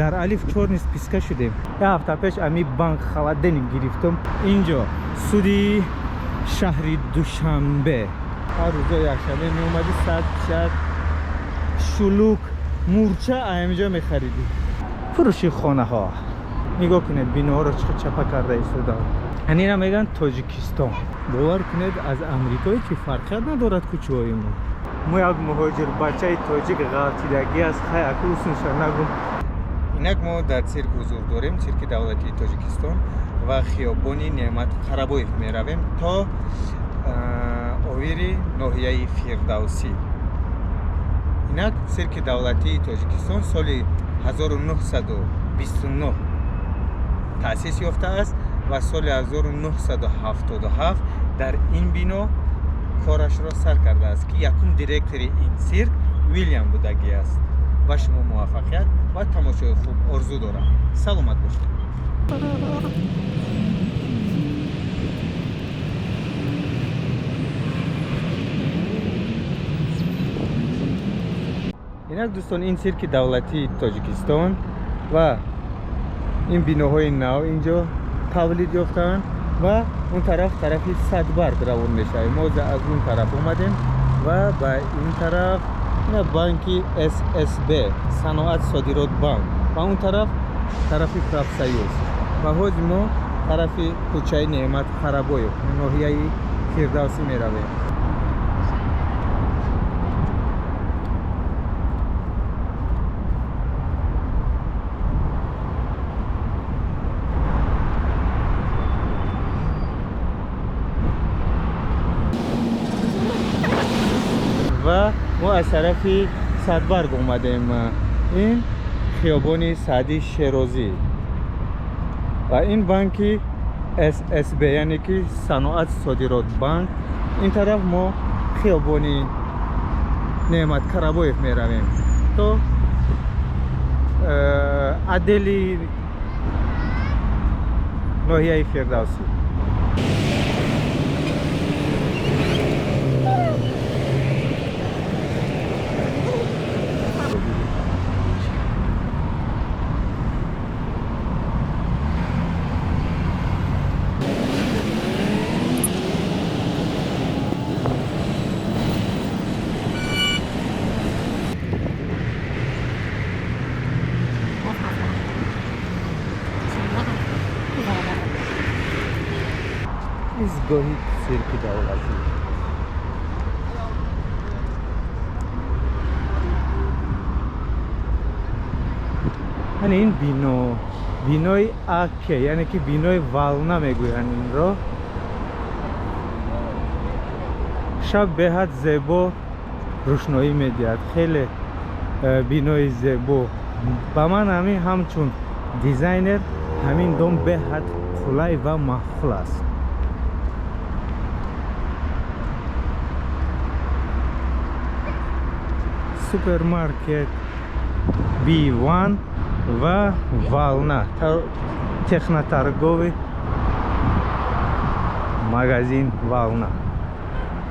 Дар алиф чёрный списка шудем. Як ҳафта пеш ами банк холодильник гирифтам. Инҷо суди шаҳри Душанбе. Ҳар рӯзо якшанбе меомадӣ, сад шад шулук мурча аямиҷо мехаридӣ. Фурӯши хонаҳо. Нигоҳ кунед, биноҳоро чӣ чапа карда истодаанд. Анина мегӯянд Тоҷикистон. Бовар кунед, аз Амрикое чи фарқият надорад кӯчаҳои мо. Мо як муҳоҷир бачаи тоҷик ғалтидагӣ аст. Хай, аку усунша нагум. Инак мо дар цирк ҳузур дорем, цирки давлатии Тоҷикистон, ва хиёбони Неъмат Қарабоев меравем то овири ноҳияи Фирдавсӣ. Инак цирки давлатии Тоҷикистон соли 1929 таъсис ёфтааст ва соли 1977 дар ин бино корашро сар кардааст, ки якум директори ин цирк Вилям будагӣ аст. Ба шумо муваффақият ва тамошои хуб орзу дорам. Саломат бошед. Инак, дӯстон, ин цирки давлатии Тоҷикистон ва ин биноҳои нав инҷо тавлид ёфтаанд ва он тараф тарафи Садбарг равон мешавем. Мо аз он тараф омадем ва ба ин тараф ина банки ССБ, Саноат Содирот Банк, ва он тараф тарафи Профсоюз. Ва ҳозир мо тарафи кӯчаи Неъмат Қарабоев, ноҳияи Фирдавсӣ меравем. Ва мо аз тарафи Садбарг омадем. Ин хиёбони Саъди Шерозӣ ва ин банки ССБ, яъне ки Саноат Содирот Банк. Ин тараф мо хиёбони Неъмат Карабоев меравем то отдели ноҳияи Фирдавсӣ. Истгоҳи цирки давлатӣ. Яъне ин бино, бинои ак, яъне ки бинои Волна мегӯянд инро. Шаб беҳад зебо рӯшноӣ медиҳад. Хеле бинои зебо. Ба ман ҳамин ҳамчун дизайнер ҳамин дом беҳад қулай ва маъқул аст. Супермаркет B1 ва Волна, техноторговый магазин Волна.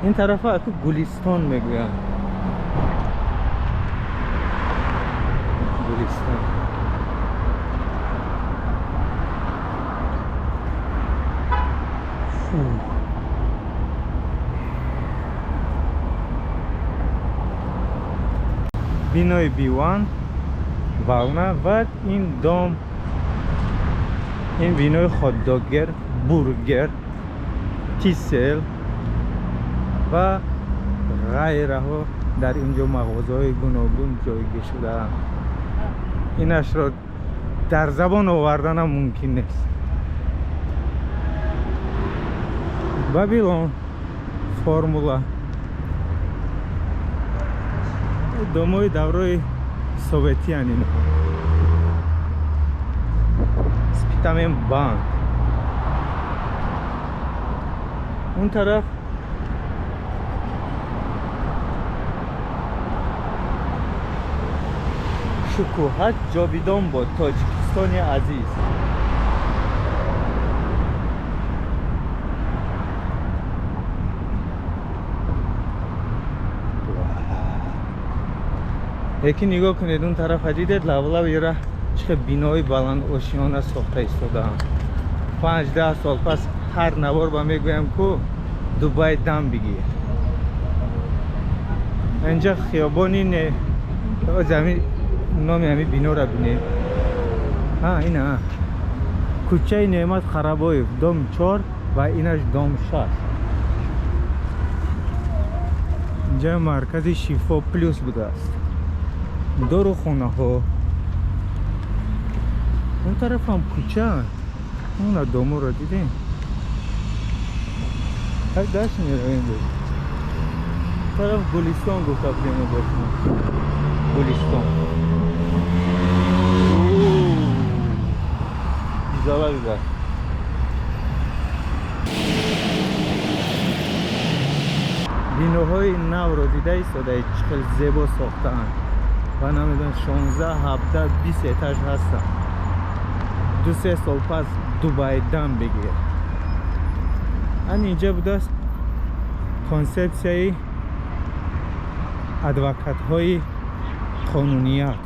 Ин тарафа аку Гулистон мегӯянд. Гулистон. Фу. Бинои B1, Волна ва ин дом, ин бинои хотдогер, бургер, Тисел ва ғайраҳо. Дар инҷо мағозаҳои гуногун ҷойгир шудаанд. Инашро дар забон оварданам мумкин нест. Бабилон, Формула, домои даврои советиян инҳо. Спитамен банк. Он тараф шукӯҳат ҷовидон бод, Тоҷикистони азиз. Лекин нигоҳ кунед, он тарафа дидед, лавлав ира Чӣ бинои баландошиёна сохта истодаанд. 5-10 сол пас ҳар навор ба мегӯям ку Дубай дам бигир. Инҷа хиёбони не ҳамин номи ҳамин бинора бинем. Ина кӯчаи Неъмат Қарабоев, дом 4 ва инаш дом 6. Инҷа маркази Шифо Плюс будааст. Дорухонаҳо. Он тарафам кӯча. Она доморо дидем. Так дальше меравем. Тараф Гулистон гуфта будем бо шумо. Гулистон. Güzel güzel. Биноҳои навро дида истодаед, чӣ хел зебо сохтаанд. Ва намедонам 16, 17, 20 этаж ҳастанд. 2-3 сол пас Дубай дам бигир. Ан инҷа будааст консепсияи адвокатҳои қонуният.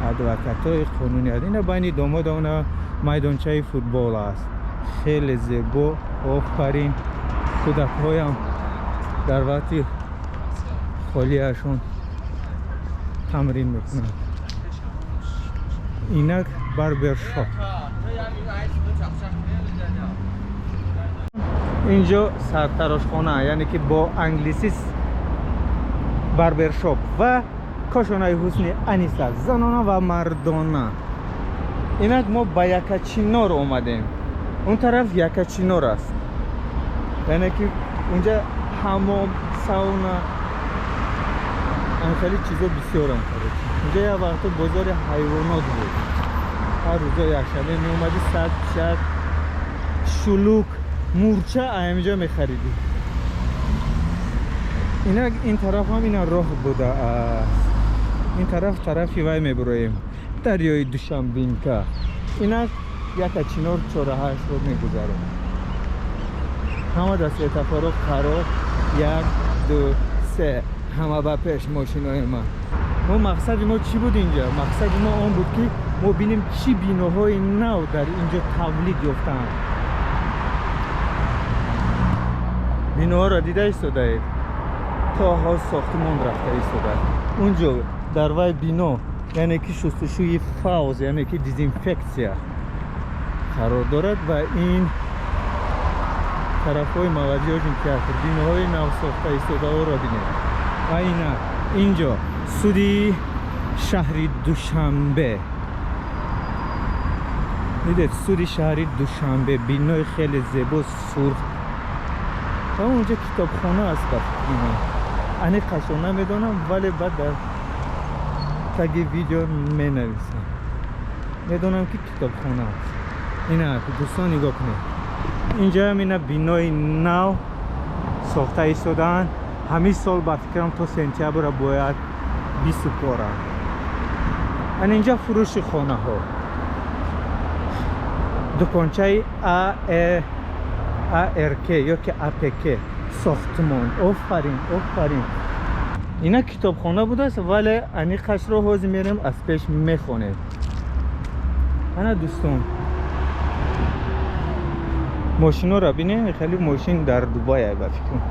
Адвокатҳои қонуният. Ина байни домода она майдончаи футбол аст. Хеле зебо, офарин. Кӯдакҳоям дар вақти холиашон тамрин мекунанд. Инак барбершоп. Инҷо сартарошхона, яъне ки бо англисӣ барбершоп ва кошонаи ҳусни Аниса, занона ва мардона. Инак мо ба Якачинор омадем. Он тараф Якачинор аст, яъне ки унҷа ҳамом, сауна, хеле чизо бисёрам. Короче, унҷа як вақто бозори ҳайвонот буд. Ҳар рӯзо якшанбе меомадӣ, саг, пишак, шулук, мурча аямиҷа мехаридӣ. Инак ин тараф ҳам ина роҳ будааст. Ин тараф тарафи вай мебуроем, дарёи Душанбинка. Инак Якачинор чораҳашро мегузарем. Ҳама дар светофоро қарор, 1, 2, 3, ҳама ба пеш мошинои ман. Мо мақсади мо чӣ буд инҷа? Мақсади мо он буд, ки мо бинем чӣ биноҳои нав дар инҷо тавлид ёфтаанд. Биноҳоро дида истодаед, то ҳоз сохтмон рафта истодааст. Унҷо дар вай бино, яъне ки шустушӯи фавз, яъне ки дезинфексия қарор дорад. Ва ин тарафҳои Молодёжный театр, биноҳои навсохта истодаҳоро бинед. Ва ина инҷо суди шаҳри Душанбе. Дидед, суди шаҳри Душанбе, бинои хеле зебо, сурх. Ва унҷо китобхона аст ба фикри ман. Аниқашро намедонам, вале баъд дар таги видео менависам. Медонам, ки китобхона аст. Ина дӯстон, нигоҳ кунед, инҷоам ина бинои нав сохта истодаанд. Ҳамин сол ба фикрам то сентябра бояд бисупоранд. Ан инҷа фурӯши хонаҳо, дукончаи АРК ё ки АПК сохтмон. Офарин, офарин. Ина китобхона будааст, вале аниқашро ҳозир мерем аз пеш мехонем. Ана дӯстон, мошиноро бинем. Хеле мошин дар Дубай ба фикрам.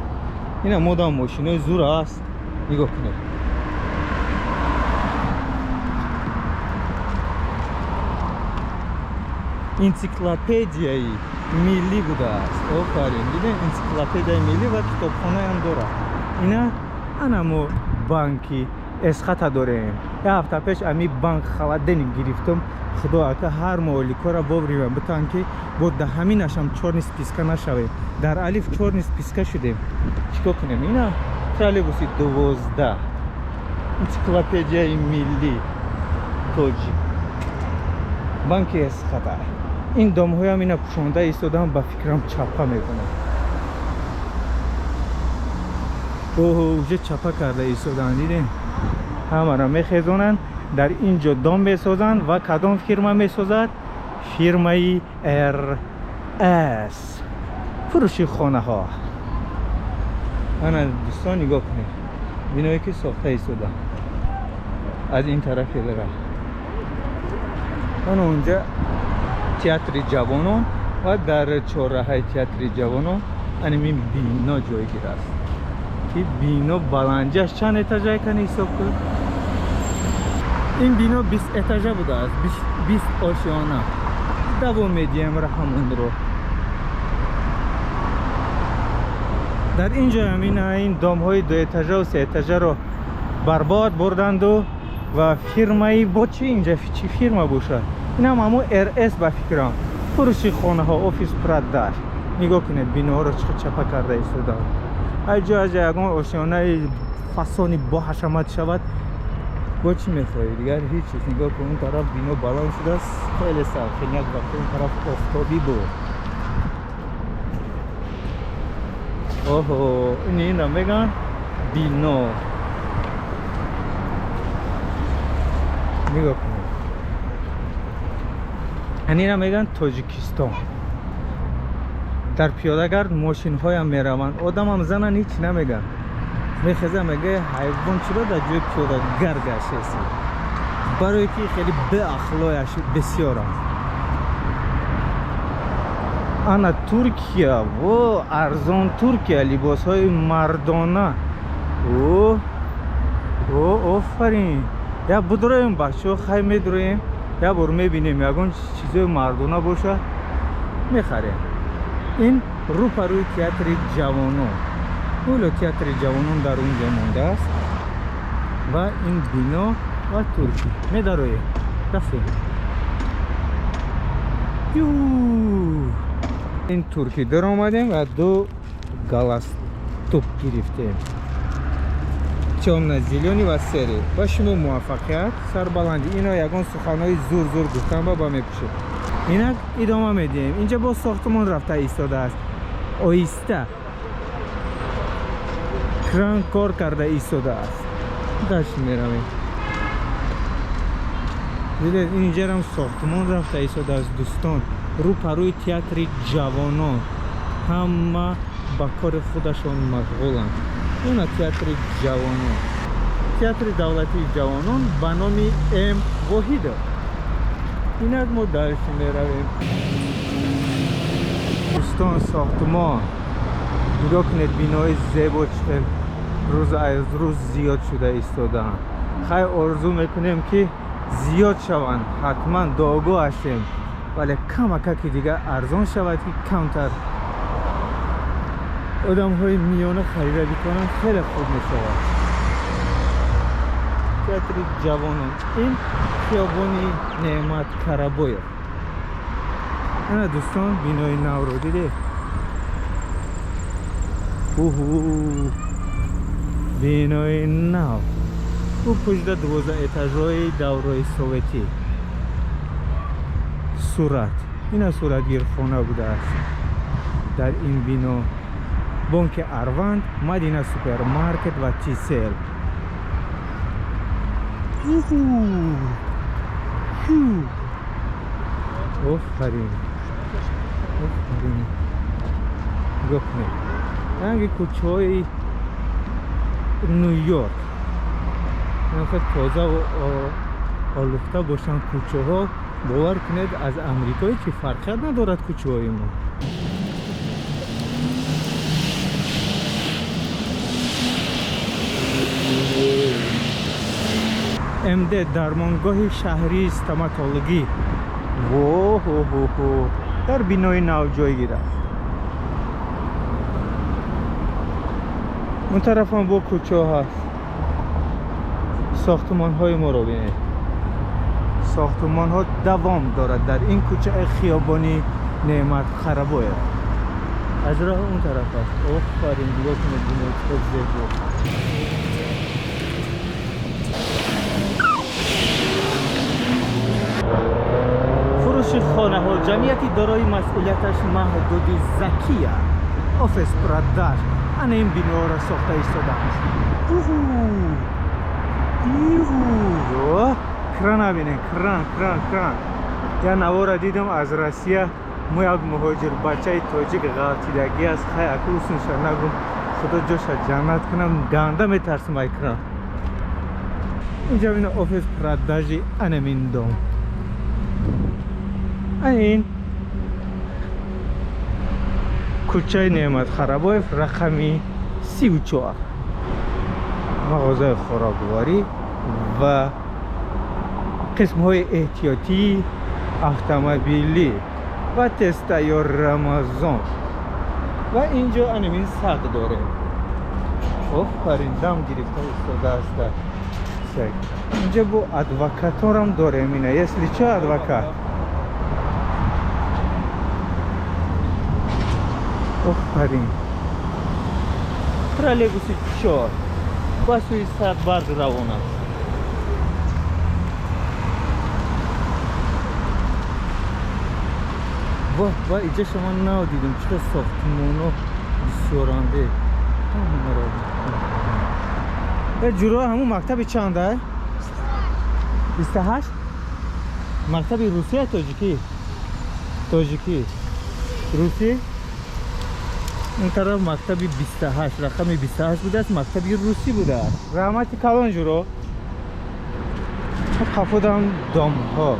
Ина модам мошинои зур аст, нигоҳ кунед. Энсиклопедияи миллӣ будааст. Офарин, дидем, энсиклопедияи миллӣ ва китобхонаам дорад. Ина ана мо банки Эсхата дорем. Як ҳафта пеш ами банк холодильник гирифтам. Худо ака ҳар моҳликора вовремя битан, ки бо да ҳаминашам чёрный списка нашавем. Дар Алиф чёрный списка шудем, чӣ кор кунем? Ина троллейбуси 12, энсиклопедияи миллӣ тоҷик, банки Эсхата. Ин домҳоям ина пӯшонда истодаам, ба фикрам чапа мекунам. Оҳо, уже чапа карда истодаанд. Дидем, ҳамаро мехезонанд, дар ин ҷо дом месозанд. Ва кадом фирма месозад? Фирмаи РС, фурӯши хонаҳо. Ана дӯстон, нигоҳ кунед, биное ки сохта истода аз ин тарафи ра. Ана онҷа театри ҷавонон ва дар чорраҳаи театри ҷавонон анамин бино ҷойгир аст, ки бино баландиаш чанд этажа кани ҳисоб кун? Ин бино 20 этажа будааст, 20 ошёна. Давом медиҳем раҳамонро. Дар ин ҷо ин домҳои дуэтажаву сеэтажаро барбод бурданду ва фирмаи бо чи инҷа чӣ фирма бошад? Инам ҳамо РС ба фикрам. Фурӯши хонаҳо, офис продаж. Нигоҳ кунед, биноҳоро чӣ чапа карда истодаанд. Ай ҷо аз ягон ошёнаи фасони боҳашамат шавад, бо чӣ мехоҳӣ? Дигар ҳеҷ чиз. Нигоҳ кун, он тараф бино баланд шудааст, хеле сархел. Як вақт он тараф офтобӣ буд. Оҳо, ин меган бино. Нигоҳ кунед, анина меган Тоҷикистон. Дар пиёдагард мошинҳоям мераванд, одамам занан, ҳеч намеган. Мехеза, мега, ҳайвон чиро дар ҷои пиёдагард гаштеси? Барое ки хеле беахлояш бисёранд. Ана Туркия, во, арзон Туркия, либосҳои мардона. О о, офарин! Я будроем, бачаҳо, хай медроем, як бор мебинем, ягон чизои мардона боша, мехарем. Ин рӯпарӯи театри ҷавонон. Ҳоло театри ҷавонон дар он ҷо мондааст ва ин бино ва Туркӣ. Медароем, рафтем. Ин Туркӣ даромадем ва ду галстук гирифтем, тёмно-зелёный ва серый. Ба шумо муваффақият, сарбаландӣ. Ино ягон суханҳои зур зур гуфтан ба мепӯшед. Инак идома медиҳем. Инҷа боз сохтумон рафта истодааст, оҳиста кран кор карда истодааст. Дашт меравем. Дидед, инҷарам сохтумон рафта истодааст, дӯстон, рӯпарӯи театри ҷавонон. Ҳама ба кори худашон машғуланд. Ина театри ҷавонон, театри давлатии ҷавонон ба номи М Воҳидов. Инак мо дальше меравем, дӯстон. Сохтумон, нигоҳ кунед, бинои зебо чӣ хел рӯз аз рӯз зиёд шуда истодаанд. Хай, орзу мекунем, ки зиёд шаванд, ҳатман дуогӯ ҳастем, вале камакаки дигар арзон шавад, ки камтар одамҳои миёна харида битавонанд, хеле хуб мешавад. Театри ҷавонон, ин хиёбони Неъмат Карабоев. Ана, дӯстон, бинои навро дидед? Уҳу, бинои нав. Ӯ пужда 12 этажҳои даврои советӣ. Сурат, ина суратгирхона будааст дар ин бино. Бонки Арванд, Мадина супермаркет ва Тисел. Уху, офарин, офарин! Нигоҳ кунед, ранги кӯчаҳои Ню-Йорк тоза олуфта бошанд кӯчаҳо. Бовар кунед, аз Амрико ҳеҷ фарқият надорад кӯчаҳои мо. МД дармонгоҳи шаҳрии стоматологӣ. Воҳоҳоҳо, дар бинои нав ҷойгир аст. Он тарафам бо кӯчаҳо ҳаст. Сохтумонҳои моро бинед, сохтумонҳо давом дорад дар ин кӯчаи хиёбони Неъмат Харабоев. Аз роҳ он тараф аст. Офарин, нигоҳ кунед, бинои чӣ зебо. Фурӯши хонаҳо, ҷамъияти дорои масъулияташ маҳдуди Закия, офис продаж. Ана ин биноро сохта истодааст. Крана бинед, кран, кран, кран. Я навора дидам аз Россия, мо як муҳоҷир бачаи тоҷик ғалтидагӣ аст. Хай, аку усунша нагум, худо ҷоша ҷаннат кунам. Ганда метарсим ай кран. Инҷа бина, офис продажи анамин дом. Ин кӯчаи Неъмат Харабоев рақами 34, мағозаи хӯрокворӣ ва қисмҳои эҳтиётии автомобилӣ ва тезтайёр Рамазон. Ва инҷо анамин саг дорем. Офарин, дам гирифта истодааст саг. Инҷа бо адвокаторам дорем, ина если чо адвокат. Офарин. Троллейбуси 4 ба сӯи Садбарг равон аст. Воҳ, ва иҷа шумо нав дидем, чӣ қадр сохтмоно бисёранде. Ҷуро ҳамун мактаби чанда? 28? Мактаби русия тоҷикӣ? Тоҷикӣ. Русӣ? Он тараф мактаби 28, рақами 28 будааст, мактаби русӣ будааст. Раҳмати калон, ҷуро. Қафодам домҳо.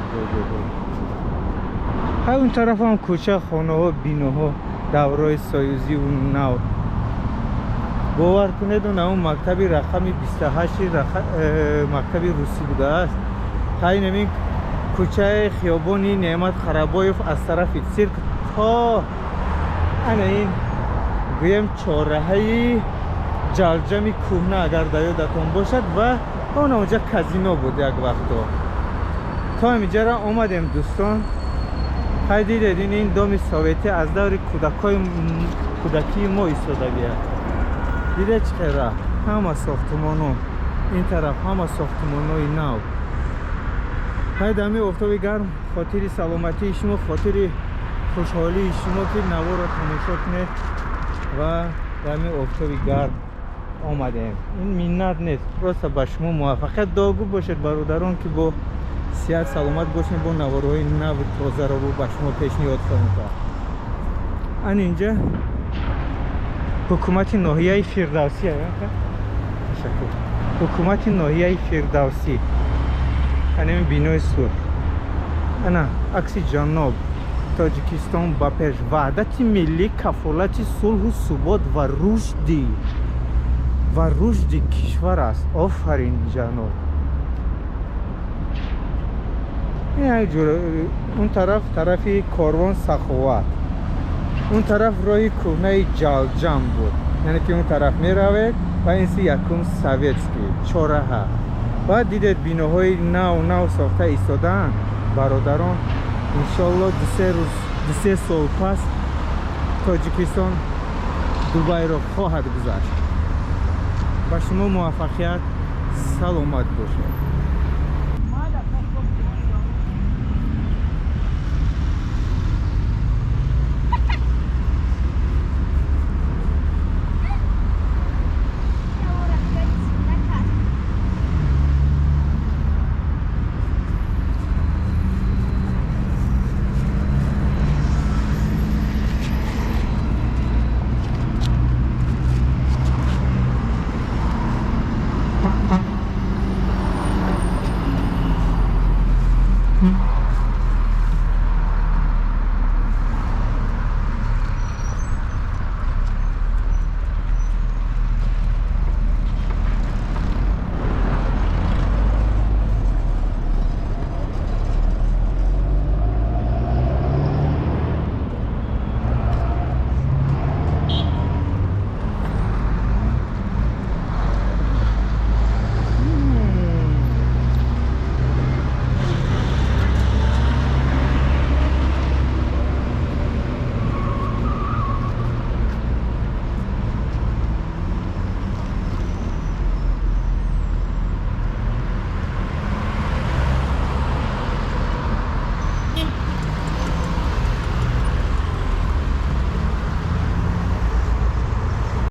Ҳай, он тарафам кӯча, хонаҳо, биноҳо давраи союзиву нав. Бовар кунед, он ҳамун мактаби рақами 28 мактаби русӣ будааст. Ҳай, намин кӯчаи хиёбони Неъмат Харабоев аз тарафи цирк то ана ин гӯем чораҳаи Ҷалҷами кӯҳна, агар дар ёдатон бошад, ва он онҷа казино буд як вақто. То ҳаминҷара омадем, дӯстон. Ҳай, дидед, ин доми советӣ аз даври кӯдакии мо истодагиаст. Дидед чӣ хел рафт? Ҳама сохтмоно ин тараф, ҳама сохтмонои нав. Ҳай, дами офтоби гарм, хотири саломатии шумо, хотири хушҳолии шумо, ки наворо тамошо кунед ва дами офтоби гарм омадем. Ин миннат нест, просто ба шумо муваффақият дуогӯ бошед, бародарон, ки бо сиҳат саломат бошем, бо наворҳои нави тозаро ба шумо пешниҳод хоҳем кард. Ан инҷа ҳукумати ноҳияи Фирдавсӣ. Ташаккур. Ҳукумати ноҳияи Фирдавсӣ. Анами бинои сурх. Ана акси ҷаноб. Тоҷикистон ба пеш, ваҳдати миллӣ кафолати сулҳу субот ва рушди кишвар аст. Офарин, ҷаноб. Он тараф тарафи Корвон Саховат, он тараф роҳи кӯҳнаи Ҷалҷам буд, яъне ки он тараф меравед ва ин си якум Советский чораҳа. Баъд дидед, биноҳои нав нав сохта истодаанд, бародарон. Иншоалло, 2-се рӯз, 2-се сол пас Тоҷикистон Дубайро хоҳад гузашт. Ба шумо муваффақият, саломат бошед.